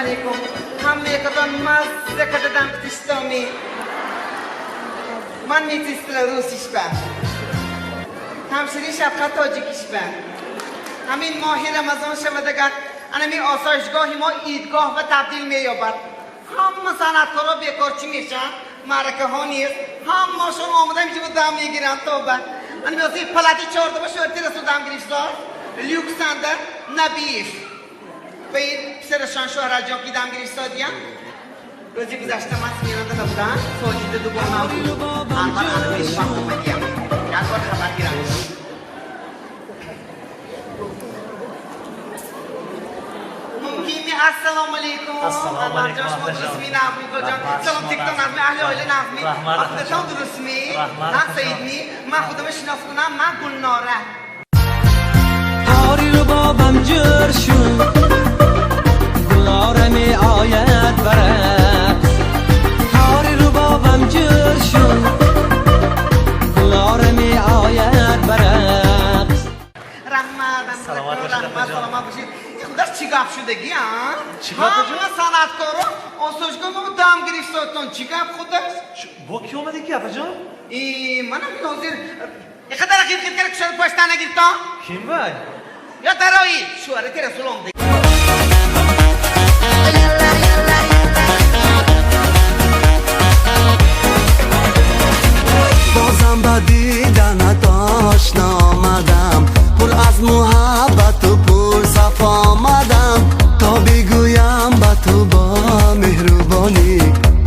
Алейкум. Ҳамаи катон мазза кардадам птиштоми. Ман медсестра русишба. Ҳамшири шафқат тоҷикишба. Ҳамин моҳи Рамазон шавадагар анами осоишгоҳи мо идгоҳ ба табдил меёбад. Ҳама санъаткоро бекорчӣ мешаванд, маъракаҳо нест, ҳамашон омада инҷо дам мегиранд. Тоба. Ани меоси палати чордаба шоирти Расул дам гирифтор. Люксанда Набиев. Ба ин писарашон Шоҳраҷон ки дам гирифтодиям. Рӯзи гузашта ман сменада набудам, Соҷида дугонам буд. Анвар ана пешвақт омадиям. Як бор хабар гирам. Мумкин ми? Ассалому алейкум. Ассалому Анвар алейкум, ҷон, шумо Афтаҷон. дурустми, нағзми, Гулҷон? Раҳмат, Салом шумо тиктон нағз. нағзми, аҳли оила нағзми? Раҳмат, Худатон Афтаҷон. дурустми? Раҳмат, Ҳа, Афтаҷон. Саидми? Ман худама шинос кунам, ман Гулнора. Тори рубобам ҷур шуд, Гулнора меояд ба рақс. Тори рубобам ҷур шуд, Гулнора меояд ба рақс. Раҳмат, Саломат бошед, раҳмат, Афтаҷон. саломат бошед. Ин худаш чӣ гап шудаги, а? Чӣ гап, Афтаҷон? Ҳама санъаткоро осоишгоҳ мо дам гирифтотон. Чӣ гап худаш? Бо ки омадӣ ки, апаҷон? И манам ин ҳозир иқадар хит-хит кард, кушода пошта нагирифтон? Ким вай? Ё дарои шӯҳрати Расул омда. Бозам ба диданат ошно омадам, пур аз муҳаббату пур сафо омадам, то бигӯям ба ту бо меҳрубонӣ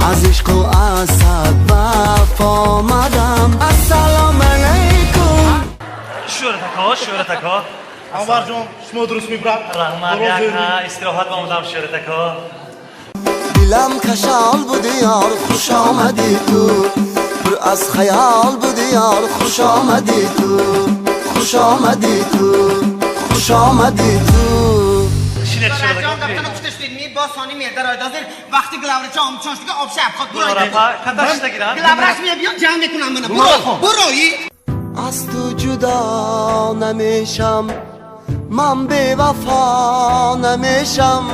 аз ишқу аз сад вафо омадам. Ассалому алайкум. Шӯҳрат ако, Шӯҳрат ако. Анварҷон, шумо дуруст мебрат? Раҳмат, як истироҳат омадам, Шӯҳрат ако. Дилам кашол буди, ёр, хуш омадӣ ту. Пур аз хаёл буди, ёр, хуш омадӣ ту. Хуш омадӣ ту, хуш омадӣ ту. Шинед, Шӯҳрат Ҷон, ако. гаптана гуфта шудед, бо сони медароид. Ҳозир вақти главврача омчон шуд, об шаб ход Гулнора буроид. апа, каташта гирам. Главврач мебиёд, ҷамъ мекунам мана. Буро, бурои. Аз ту ҷудо намешам, ман бевафо намешам.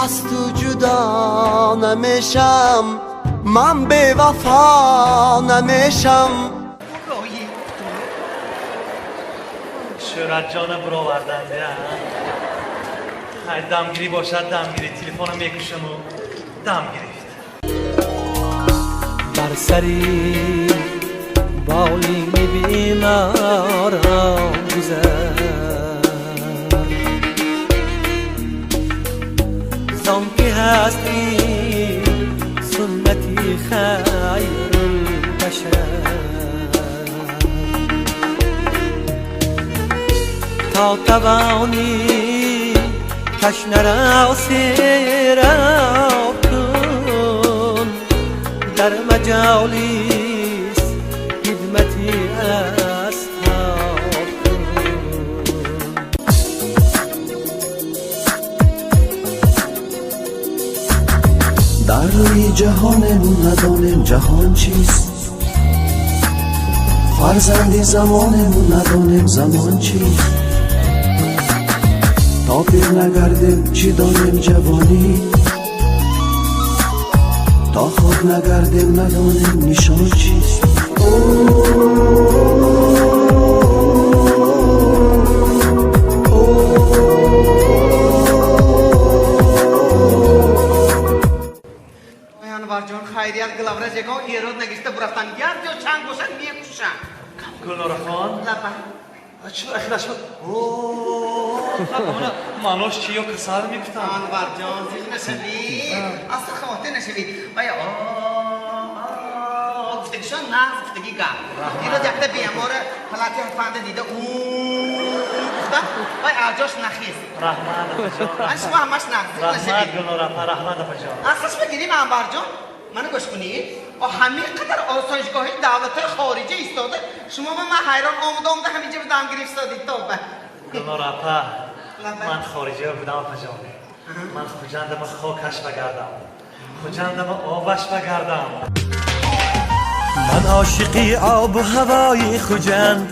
Аз ту ҷудо намешам, ман бевафо намешам. Бурои. Шӯҳратҷона буровардан, я. Ҳай, дамгирӣ бошад, дамгирӣ, телефона мекушаму дам гирифт. Бар сари болини беморон гузар, зон ки ҳаст ин суннати хайрулбашар. То тавонӣ ташнаро сероб кун, дар маҷолис хидмати асҳоб кун. Дар рӯи ҷаҳонему надонем ҷаҳон чист, фарзанди замонему надонем замон чист. То пир нагардем, чӣ донем ҷавонӣ? То хок нагардем, надонем нишон чист. Ой, Анварҷон, хайрият, главврач ягон эрод нагирифта бурафтан. Як ҷо чанг бошад, мекушам. Гулнорахон. Лаба. Чӣ ахираш шуд? Маънош чи ё касал мегуфтам? Анварҷон, зиқ нашавӣ. Асло хавотир нашавӣ. Вай гуфтагишон нағз гуфтагӣ гап. Дирӯз якта бемора палати ҳафанда дида у гуфтам, вай аҷош нахист. Раҳмат, апаҷон. Ан шумо ҳамаш нағз, зиқ Раҳмат, нашавӣ. Гулнора апа, раҳмат, апаҷон. Аслаш бигирим, Анварҷон, мана гӯш кунед. О ҳамин қадар осоишгоҳи давлатҳои хориҷа истода, шумо ба ман ҳайрон омада омада ҳаминҷа ба дам гирифтодед, тоба. Гулнора апа, Лаба. ман хориҷа будам, апаҷон. Ман Хуҷандама хокаш багардам, Хуҷандама обаш багардам. Ман ошиқи обу ҳавои Хуҷанд,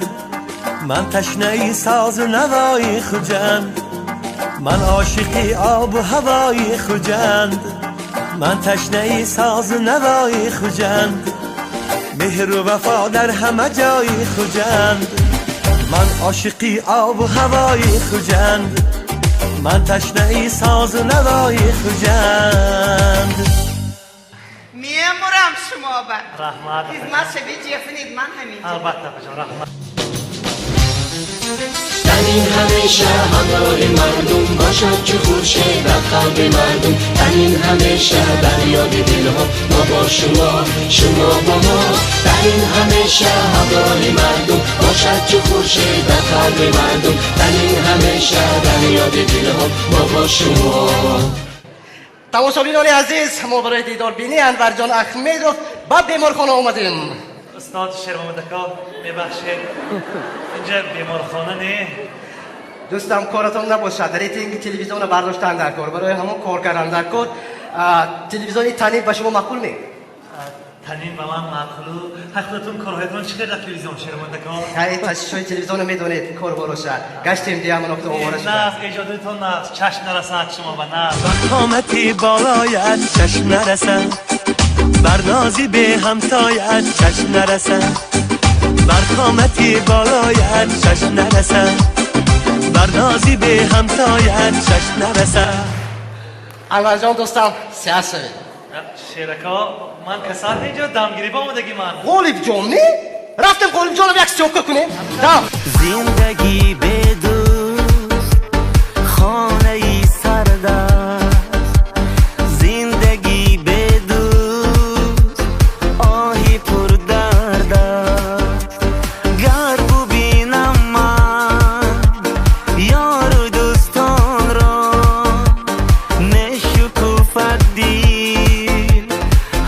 ман ташнаи созу навои Хуҷанд. Ман ошиқи обу ҳавои Хуҷанд, ман ташнаи созу навои Хуҷанд, меҳру вафо дар ҳама ҷои Хуҷанд. Ман ошиқи обу ҳавои Хуҷанд, ман ташнаи созу навои Хуҷанд. Мемурам шумо ба. Раҳмат. Хизмат шави, ҷехсинид, ман ҳаминҷа. Албатта, апаҷон, раҳмат. Танин ҳамеша ҳамроҳи мардум бошад, чу хуршед дар қалби мардум. Танин ҳамеша дар ёди дилҳо, мо бо шумо, шумо бо мо. Танин ҳамеша ҳамроҳи мардум бошад, чу хуршед дар қалби мардум. Танин ҳамеша дар ёди дилҳо, мо бо шумо. Тамошобинони азиз, мо барои дидорбинии Анварҷон Ахмедов ба беморхона омадем. Устод Шермамад ака, мебахшед, инҷа беморхона не. Дӯстам, коратон набошад, рейтинги телевизионро бардоштан дар кор, барои ҳамон кор кардан дар кор. Телевизиони Танин ба шумо маъқул ме? Танин ба ман маъқулу. Ҳай, худатон корҳоятон чӣ хел дар телевизион, Шермамад ака? Ҳай, ташвишҳои телевизионро медонед, кор бороша гаштем, диамон овора шуда. Нағз, эҷодитон нағз, чашм нарасад шумо ба нағз. Ба қомати болоят чашм нарасад, бар нози беҳамтоят чашм нарасад, бар қомати болоят чашм нарасад, бар нози беҳамтоят чашм нарасад. Анварҷон, дӯстам, сиҳат шавед. Шерако, ман касал инҷо дамгирӣ ба омадагӣ ман. Ғолибҷон не? Рафтем, Ғолибҷонам як съёмка кунем, дам. Зиндагӣ бе дӯст хонаи сард аст, зиндагӣ бе дӯст оҳи пурдард аст. Гар бубинам ман ёру дӯстонро, мешукуфад дил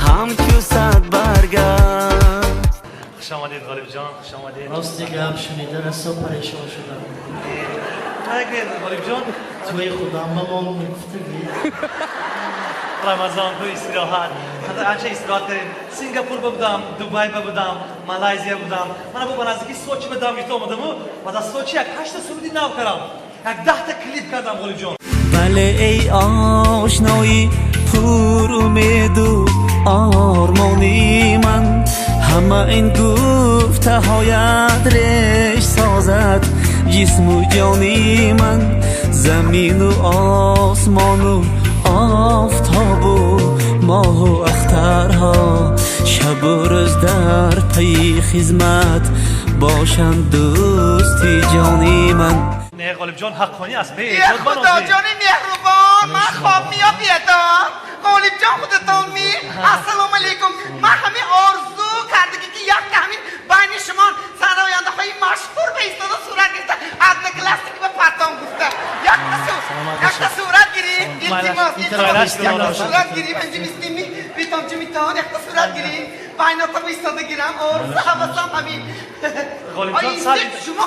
ҳамчу садбарг аст. Хуш омадед, Ғолибҷон, хуш омадед. Рости гап, шунида расо парешон шудам. Нагӯед, Ғолибҷон. Туи худам ба мон мегуфтагӣ. Рамазон ку, истироҳат, анча истироҳат кардем. Сингапур ба будам, Дубай ба будам, Малайзия будам. Мана бо ба наздики Сочи ба дам гирифта омадаму баъд аз Сочи як ҳашта суруди нав кардам, як 10-та клип кардам, Ғолибҷон. Бале, эй ошноӣ пурумеду ормони ман, ҳама ин гуфтаҳоят реш созад ҷисму ҷони ман. Замину осмону офтобу моҳу ахтарҳо шабу рӯз дар пайи хизмат бошанд дӯсти ҷони ман. Не, Ғолибҷон, ҳаққонӣ аст. Е, Худоҷони меҳрубон, ман хоб меёб бедор. Ғолибҷон, худатон ми? Ассалому алайкум. Ман ҳамин орзу кардагӣ, ки якта ҳамин байни шумо сарояндаҳои машҳур ба истода сурат гирифта, Одноклассники ба партом гуфта. Якта сурат гириф, илтимос, илтимос. Якта сурат гириф, инҷи мистими, битон ҷумитон, якта сурат гириф. Байнотам истода гирам, орзу ҳавасам ҳамин. Ғолибҷон, шумо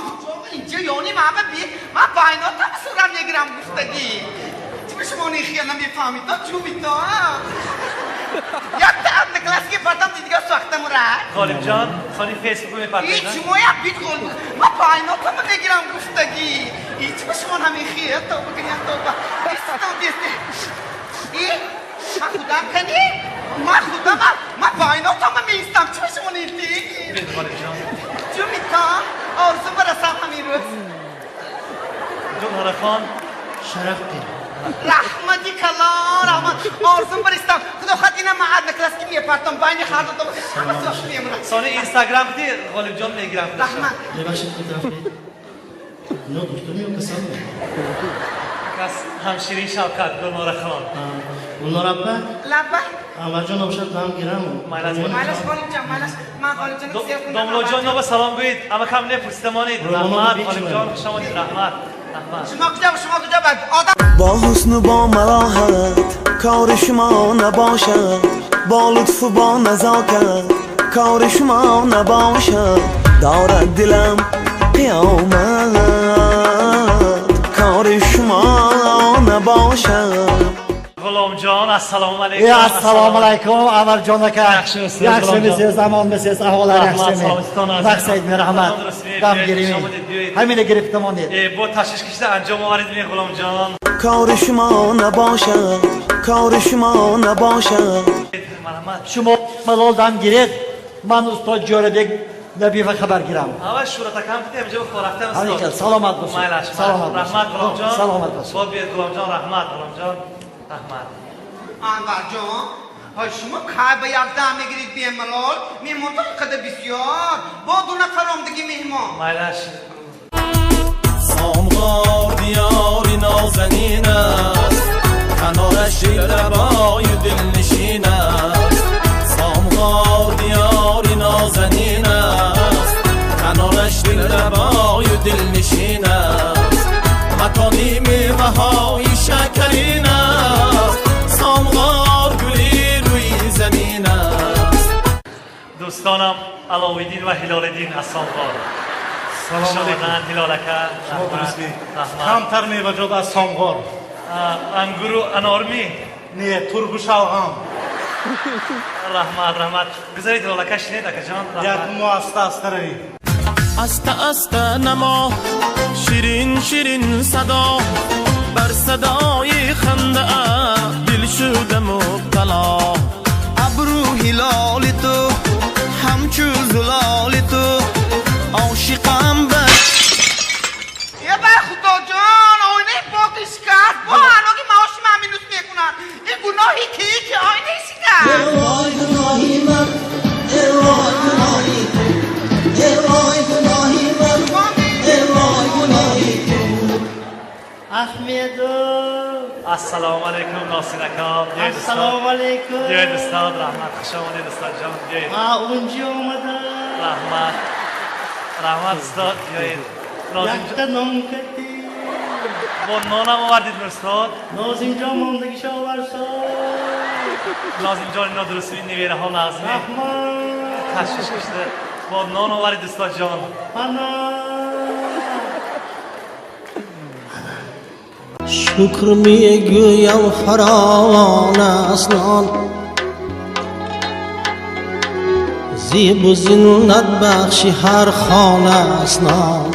инҷо ёни ман ба би, ман байнотам сурат мегирам гуфтагӣ. Чӣ шумо нехия намефаҳмид, ҷумито? Якта Одноклассники партом, дидига сохта мура. Ғолибҷон, сони Фейсбук мепартед. Ҳеҷ шумоя бит, Ғолиб. Ман байнотама мегирам гуфтагӣ. Ҳеҷ ба шумо намехия, тоба куням, тоба. Истон десте. И ман худам кани? Ман худам, ман байнотама меистам. Чӣ ба шумо нести? Ғолибҷон. Ҷумито, орзу барасам ҳамин рӯз. Гулнорахон. Шараф дид. Раҳмати калон, раҳмат. Орзум баристам. Худо хоҳад, ина ман Одноклассники мепартам. Байни ҳар ду ҳама сохт мемонад. Сони Инстаграм ди, Ғолибҷон мегирам. Раҳмат. Мебахшед, ки ино духтур ё касал? Кас ҳамширин Шавкат, Гулнорахон. Гулнора апа. Лаббай. Анварҷон обшад дам гирам. Майлаш. Майлаш, Ғолибҷон, майлаш. Ман Ғолибҷонро зиёд кунам. Домлоҷон ба салом гӯед, амакам непурсида монед. Раҳмат, Ғолибҷон, хуш омадед, раҳмат, раҳмат. Шумо куҷо, шумо куҷо одам? Бо ҳусну бо малоҳат кори шумо набошад, бо лутфу бо назокат кори шумо набошад, дорад дилам қиёмат кори шумо набошад. Ғуломҷон, ассалому алайкум. Е, ассалому алайкум, Анварҷон ака. Yaxshimisiz? Yaxshimisiz, omonmisiz, ahvollar Rahmat, yaxshimi? sog'likdan aziz. Maqsadmi, rahmat. Durustmi? Dam Buyurib, girimi. xush omadid, buyurib. Ҳамина гирифта монед. Бо ташвиш кашида анҷом оварид, Ғуломҷон. Кори шумо набошад, кори шумо набошад. Марҳамат. Шумо малол дам гиред, ман устод Ҷӯрабек Набиева хабар гирам. Ава шуратакам кутем, ҷо хорафтем, устод. Ҳамин, саломат бошед. Майлаш. Саломат бошед. Раҳмат, Ғуломҷон. Саломат бошед. Бод биёд, Ғуломҷон, раҳмат, Ғуломҷон, раҳмат. Анварҷон, ҳай, шумо кай ба якдам мегиред бемалол? Меҳмонтон қадар бисёр, бо ду нафар омдагӣ меҳмон. Майлаш. Самғор диёри нозанин аст, канораш дилрабою дилнишин аст. Самғор диёри нозанин аст, канораш дилрабою дилнишин аст, макони меваҳои шакарин аст. Самғор гули рӯи замин аст. Дӯстонам Аловиддин ва Ҳилолиддин аз Сомғор. Салом алейкум. Ҳилол ака. Шумо дурустми? Раҳмат. Камтар меваҷот аз Самғор. Ангуру анорми? Не, турбу шалғам. Раҳмат, раҳмат. Гузаред, Ҳилол ака, шинед, акаҷон. Як мо аста аста равем. Аста аста намо, ширин ширин садо, бар садои ханда дил шуда мубтало. Абрӯ ҳилоли ту, ҳамчу зулоли ту, ошиқам ба Е, бай, худоҷон, оинаи боқи шикаст. Бо аноги маоши ман минус мекунад. Ин гуноҳи ки, ки оинаи шикаст? Вой, гуноҳи ман, вой, гуноҳи ту, вой, гуноҳи ман, вой, гуноҳи ту. Ахмедов. Ассалому алайкум, Носир ака. Биёед, устод. Ассалому алайкум. Биёед, устод, раҳмат. Хуш омадед, устодҷон, биёед. А, унҷи омада. Раҳмат, раҳмат, устод, биёед. Якта ном кати. Бо нонам овардед, устод? Нозимҷон мондагиша оварсо. Нозимҷон, ино дурустми, невераҳо нағзми? Раҳмат. Ташвиш кашида бо нон оварид, устодҷон. Ана. Шукр мегӯям, фаровон аст нон, зебу зинат бахши ҳар хона аст нон.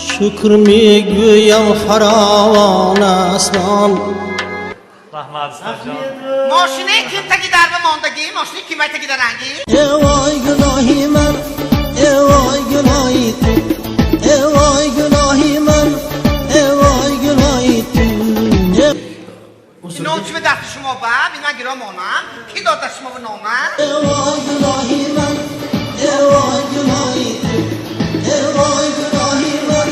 Шукр мегӯям, фаровон аст нон. Раҳмат, устодҷон. Мошинаи ким таги дарба мондагӣ? Мошинаи кимай таги дарангӣ? Вой, гуноҳи ман, вой, гуноҳи ту, вой, гуноҳи ман, вой, гуноҳи ту. Нон чӣ ба дасти шумо ба? Бин, ман гиро монам. Ки дод даст шумо ба нона? Вой, гуноҳи ман, вой, гуноҳи ту, вой, гуноҳи ман,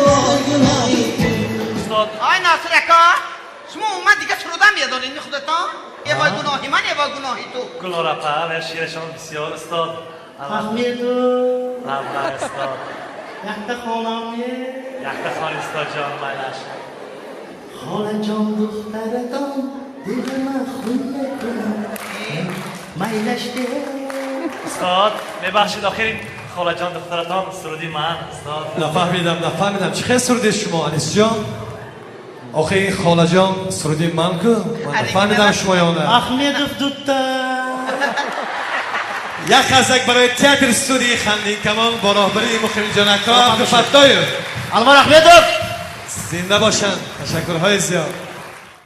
вой, гуноҳи ту. Устод. Ай, Носир ака, шумо умуман дига сурудам медонед худатон? Э вой, гуноҳи ман, э вой, гуноҳи ту. Гулнор апа ва шеърашон бисёр, устод. Ахмедов. Раҳмат, устод. Якта хонам е. Якта хони, устодҷон, майлаш. Холаҷон, духтаратон дилма хун мекунад. Майлаш де. Устод, мебахшед, охир холаҷон духтаратон суруди ман, устод. Нафаҳмидам, нафаҳмидам, чӣ хел суруди шумо, Анисҷон? Охи ин холаҷон суруди ман ку, ман нафаҳмидам шумо ё на. Ахмедов дутта. Як қарсак барои театр студияи Хандин Камон бо роҳбарии Муқимҷон ака Абдуфаттоев. Анвар Ахмедов. Зинда бошанд, ташаккурҳои зиёд.